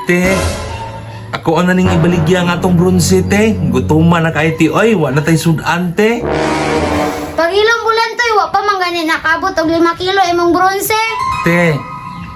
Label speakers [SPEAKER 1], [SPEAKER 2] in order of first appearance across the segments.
[SPEAKER 1] Te, ako ang naning ibaligya nga atong bronze, te. Gutuman na kay ti oy, wa na tay sudan, te.
[SPEAKER 2] Pagilong bulantoy, wa pa man gani nakabot og 5 kilo imong bronze.
[SPEAKER 1] Te,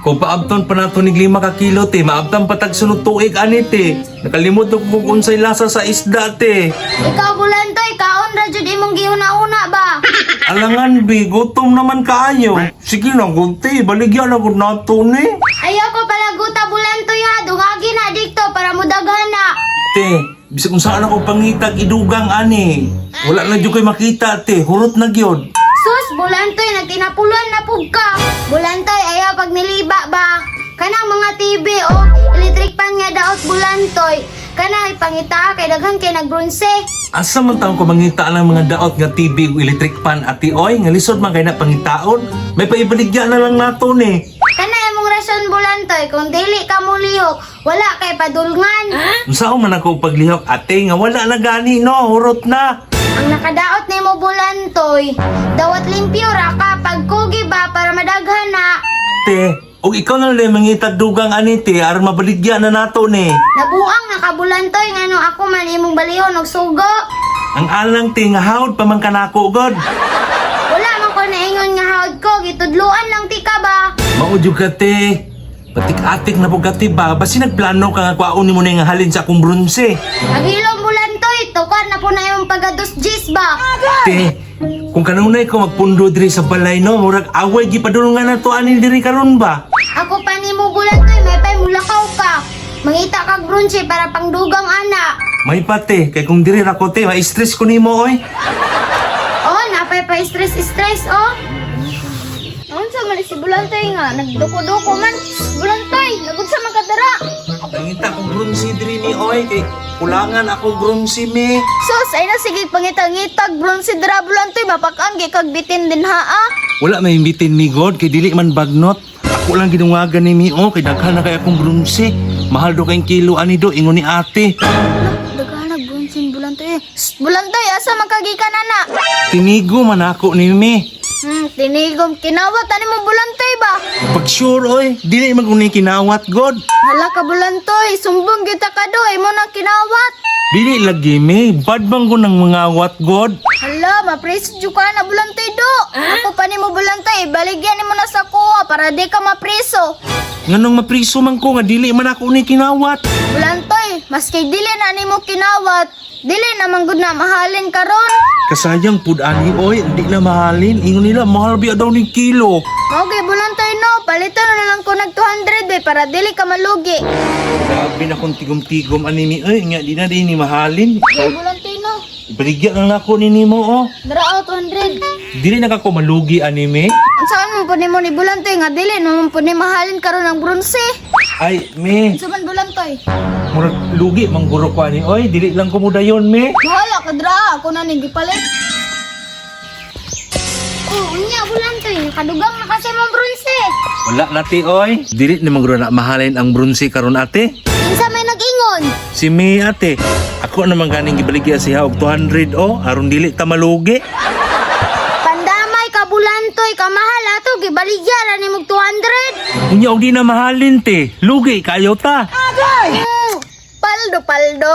[SPEAKER 1] kung paabton pa nato nig 5 ka kilo, te, maabtan pa tag sunod tuig ani, te. Nakalimot ko kung unsay lasa sa isda, te.
[SPEAKER 2] Ikaw bulantoy, kaon ra jud imong giuna-una ba?
[SPEAKER 1] Alangan bi, gutom naman kaayo. Sige na gud, te, baligya na gud nato ni.
[SPEAKER 2] Ayoko palaguta bulantoy ha, dungagi na dikto para mudaghan na.
[SPEAKER 1] Te, bisag kung saan ako pangitag idugang ani. Wala na jud koy makita, te, hurot na gyud.
[SPEAKER 2] Sus, bulantoy, nagtinapulan na pug ka. Bulantoy, ayaw pag niliba ba? Kanang mga TV o electric pan nga daot bulantoy. Kanang ipangita kay daghan kay nagbronse.
[SPEAKER 1] Asa man taon ko mangita ng mga daot nga TV ug electric pan, ati oy, nga lisod man kay na pangitaon. May paibaligya na lang nato ni.
[SPEAKER 2] Kana imong rasyon bulantoy, kung dili ka mulihok, wala kay padulngan.
[SPEAKER 1] Unsaon man ako paglihok, ate, nga wala na gani no, hurot na.
[SPEAKER 2] Ang nakadaot nimo bulantoy, dawat limpyo ra ka pagkugi ba para madaghan na.
[SPEAKER 1] Te, ug ikaw na lang mangitag dugang ani, te, aron mabaligya na nato ni.
[SPEAKER 2] Nabuang nakabulantoy ngano ako man imong balihon og sugo.
[SPEAKER 1] Ang alang, te, nga hawd pa man kanako god.
[SPEAKER 2] Wala man ko naingon nga hawd ko, gitudluan lang ti ka ba?
[SPEAKER 1] Mao jud ka, te. Patik-atik na po ka, te ba? Basi nagplano ka nga kwaon nimo na nga halin sa akong bronse.
[SPEAKER 2] Nagilong bulantoy, tukar na po na imong pagados gis ba?
[SPEAKER 1] Te, kung kanunay ko magpundo diri sa balay no, murag away gipadulungan na to ani diri karon ba?
[SPEAKER 2] Ako pa nimo bulantoy, may pay mulakaw ka. Mangita kag brunche para pangdugang ana.
[SPEAKER 1] May pate, kay kung diri ra ko, te, ma-stress ko nimo oy.
[SPEAKER 2] Oh, napay pa stress-stress oh.
[SPEAKER 3] Unsa man si Bulantoy nga nagduko-duko man. Bulantoy, nagud sa man kadara.
[SPEAKER 1] Mangita kong bronze diri ni oy kay kulangan akong bronze me.
[SPEAKER 3] Sus, ay na sige pangitang-ngitag bronze dira Bulantoy mapakaan gyud kag bitin din ha ah.
[SPEAKER 1] Wala may imbitin mi god kay dili man bagnot. Ako lang gidungagan ni mi oh kay daghan na kay akong bronze. Mahal do kay kilo ani do ingon ni ate.
[SPEAKER 3] Daghan na bronze Bulantoy. Eh. Shh, Bulantoy, asa man kagikan ana?
[SPEAKER 1] Tinigo man ako ni mi.
[SPEAKER 3] Tinigom kinawat ani mo Bulantoy ba?
[SPEAKER 1] Pag sure oy, dili man kuno kinawat god.
[SPEAKER 3] Hala ka Bulantoy, sumbong gyud ta ka do, imo nang kinawat.
[SPEAKER 1] Dili lagi mi, bad bang ko nang mangawat god.
[SPEAKER 3] Hala, mapreso jud ka na Bulantoy do. Ako pa nimo Bulantoy, baligyan nimo na sa kuha para di ka mapreso.
[SPEAKER 1] Nganong mapriso man ko nga dili man ako ni kinawat.
[SPEAKER 3] Bulantoy, maski dili na nimo kinawat, dili na man gud na mahalin karon.
[SPEAKER 1] Kasayang pud ani oy, hindi na mahalin. Ingon nila mahal biya daw ni kilo.
[SPEAKER 3] Mao kay Bulantoy no, palitan na lang ko nag 200 be para dili ka malugi.
[SPEAKER 1] Grabe na kong tigom-tigom ani mi oy, nga di na din ni mahalin.
[SPEAKER 3] Kay Bulantoy no,
[SPEAKER 1] Baligya na lang ako ni nimo oh.
[SPEAKER 3] dara oh, 200.
[SPEAKER 1] Dili na ka ko malugi ani mi.
[SPEAKER 3] Unsaon man pud nimo ni Bulantoy nga dili na man pud ni mahalin karon ang bronze?
[SPEAKER 1] Ay, me,
[SPEAKER 3] Unsa man Bulantoy?
[SPEAKER 1] murag lugi mangguro ko ani oy, dili lang ko mudayon me.
[SPEAKER 3] Wala ka dra, ako na ning gipalit.
[SPEAKER 2] Oh, unya bulantoy, nakadugang na kasi mong bronze.
[SPEAKER 1] Wala na ti oy. Dili na mangguro na mahalin ang bronze karon ate.
[SPEAKER 2] Kinsa may nag-ingon?
[SPEAKER 1] Si May ate, ako naman ganing gibaligya siya og 200 oh, aron dili ta malugi.
[SPEAKER 2] Pandamay ka bulantoy, kamahal ato gibaligya ra nimog 200.
[SPEAKER 1] Unya og di na mahalin te, lugi kayo ta.
[SPEAKER 3] Paldo paldo.